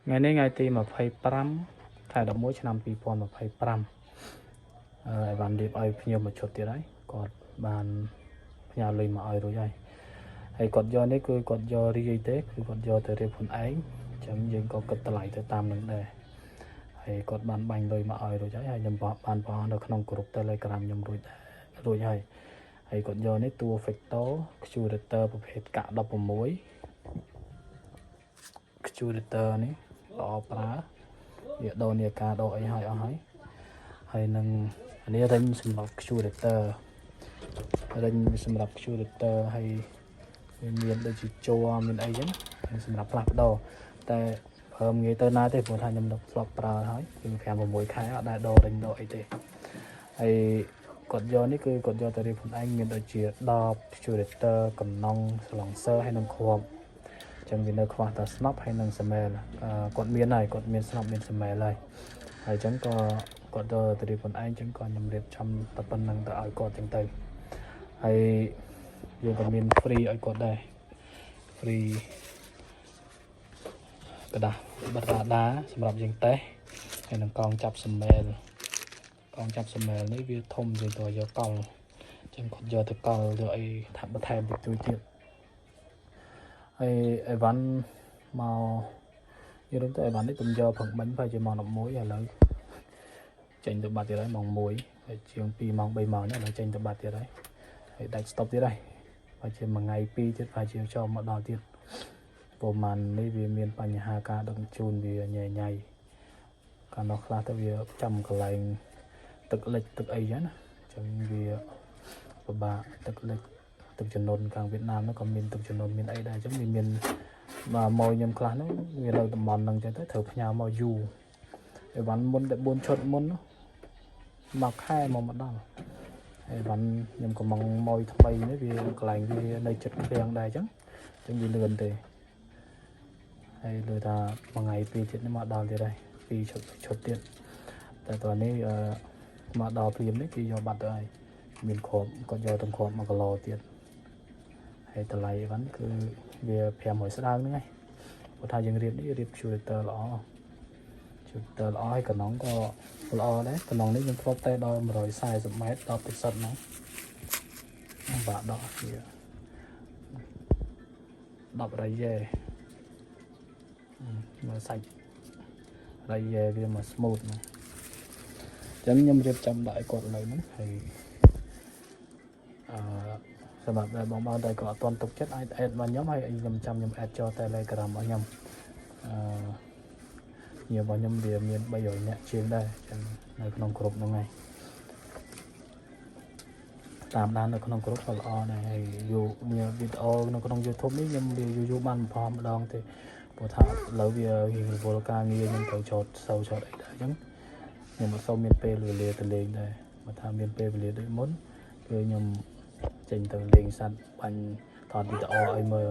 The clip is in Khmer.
ថ្ងៃនេះថ្ងៃទី25ខែ11ឆ្នាំ2025អឺអីវ៉ាន់រៀបឲ្យភ្ញៀវមួយឈុតទៀតហើយគាត់បានផ្ញើលុយមកឲ្យរួចហើយហើយគាត់យកនេះគឺគាត់យករាយទេគឺគាត់យកទៅរៀបខ្លួនឯងអញ្ចឹងយើងក៏គិតតម្លៃទៅតាមនឹងដែរហើយគាត់បានបាញ់លុយមកឲ្យរួចហើយហើយខ្ញុំបានបង្ហោះនៅក្នុងក្រុម Telegram ខ្ញុំរួចដែររួចហើយហើយគាត់យកនេះតួ Factor Curator ប្រភេទកាក់16 Curator នេះល្អប្រើវាដូរនាការដូរអីហើយអស់ហើយហើយនឹងអានេះរិញសម្រាប់ Curator រិញសម្រាប់ Curator ហើយវាមានដូចជាជ័រមានអីចឹងហើយសម្រាប់ផ្លាស់ប្ដូរតែប្រើមិនងាយទៅណាទេព្រោះថាខ្ញុំធ្លាប់ប្រើហើយពី5 6ខែអត់ដែលដូររិញដូរអីទេហើយគាត់យកនេះគឺគាត់យកទៅរៀបខ្លួនឯងមានដូចជា10 Curator កំណង silencer ហើយនឹងគ្រាប់ ចឹងវានៅខ្វះតែស្នប់ហើយនិងសមែលអឺគាត់មានហើយគាត់មានស្នប់មានសមែលហើយហើយចឹងក៏គាត់ទៅទៅរៀបខ្លួនឯងចឹងក៏ខ្ញុំរៀបចំតែប៉ុណ្្នឹងទៅឲ្យគាត់ចឹងទៅហើយយើងក៏មាន free ឲ្យគាត់ដែរ free ក្រដាសបិទរ៉ាដាសម្រាប់យើងតេស្តហើយនឹងកងចាប់សមែលកងចាប់សមែលនេះវាធំជាងទៅយកកល់ចឹងគាត់យកទៅកល់យកអីថាបន្ថែមតិចតួចទៀត ហើយអីវ៉ាន់មកនិយាយរួមទៅអីវ៉ាន់នេះខ្ញុំយកព្រឹកមិញប្រហែលជាម៉ោង11ឥឡូវចេញទៅបាត់ទៀតហើយម៉ោង1ហើយជាង2ម៉ោង3ម៉ោងនេះឥឡូវចេញទៅបាត់ទៀតហើយហើយដាច់ stop ទៀតហើយប្រហែលជាមួយថ្ងៃ2ទៀតប្រហែលជាចូលមកដល់ទៀតប្រហែលនេះវាមានបញ្ហាការដឹកជញ្ជូនវាញ៉ៃញ៉ៃកាលនោះខ្លះទៅវាចាំកន្លែងទឹកលិចទឹកអីចឹងណាអញ្ចឹងវាពិបាកទឹកលិច ទឹកជំនន់ខាងវៀតណាមហ្នឹងក៏មានទឹកជំនន់មានអីដែរអញ្ចឹងវាមានបាទមកខ្ញុំខ្លះហ្នឹងវានៅតំបន់ហ្នឹងអញ្ចឹងទៅត្រូវផ្ញើមកយូរអីវ៉ាន់មុនតែ4ឈុតមុននោះមួយខែមកមកដល់អីវ៉ាន់ខ្ញុំក៏មកមកថ្មីនេះវាកន្លែងវានៅចិត្តឃ្លាំងដែរអញ្ចឹងអញ្ចឹងវាលឿនទេហើយលើថាមួយថ្ងៃពីរទៀតនេះមកដល់ទៀតហើយពីរឈុតឈុតទៀតតែតោះនេះអឺមកដល់ព្រាមនេះគេយកបាត់ទៅហើយមានគ្រាប់គាត់យកទាំងគ្រាប់1គីឡូទៀត ហើយតម្លៃអីវ៉ាន់គឺវា500ស្ដើងហ្នឹងឯងព្រោះថាយើងរៀបនេះរៀប curator ល្អ curator ល្អហើយកណ្ដងក៏ល្អដែរកណ្ដងនេះខ្ញុំធ្លាប់តែដល់140ម៉ែត្រដល់70ហ្នឹងបាក់ដកវា10រៃយេមើលសាច់រៃយេវាមក smooth ហ្នឹងអញ្ចឹងខ្ញុំរៀបចំដាក់ឲ្យគាត់លើហ្នឹងហើយអឺ សម្រាប់ដែលបងប្អូនដែលក៏អត់ទាន់ទុកចិត្តអាច add មកខ្ញុំហើយខ្ញុំចាំខ្ញុំ add ចូល Telegram របស់ខ្ញុំអឺញៀវរបស់ខ្ញុំវាមាន300នាក់ជាងដែរអញ្ចឹងនៅក្នុងក្រុមហ្នឹងហើយតាមដាននៅក្នុងក្រុមក៏ល្អដែរហើយយូមានវីដេអូនៅក្នុង YouTube នេះខ្ញុំវាយូរយូរបានបំផុសម្ដងទេព្រោះថាឥឡូវវារៀងរវល់ការងារខ្ញុំត្រូវចោតសូវចោតអីដែរអញ្ចឹងខ្ញុំអត់សូវមានពេលវេលាទៅលេងដែរបើថាមានពេលវេលាដូចមុនគឺខ្ញុំ ចេញទៅលេងសត្វបាញ់ថតវីដេអូឲ្យមើល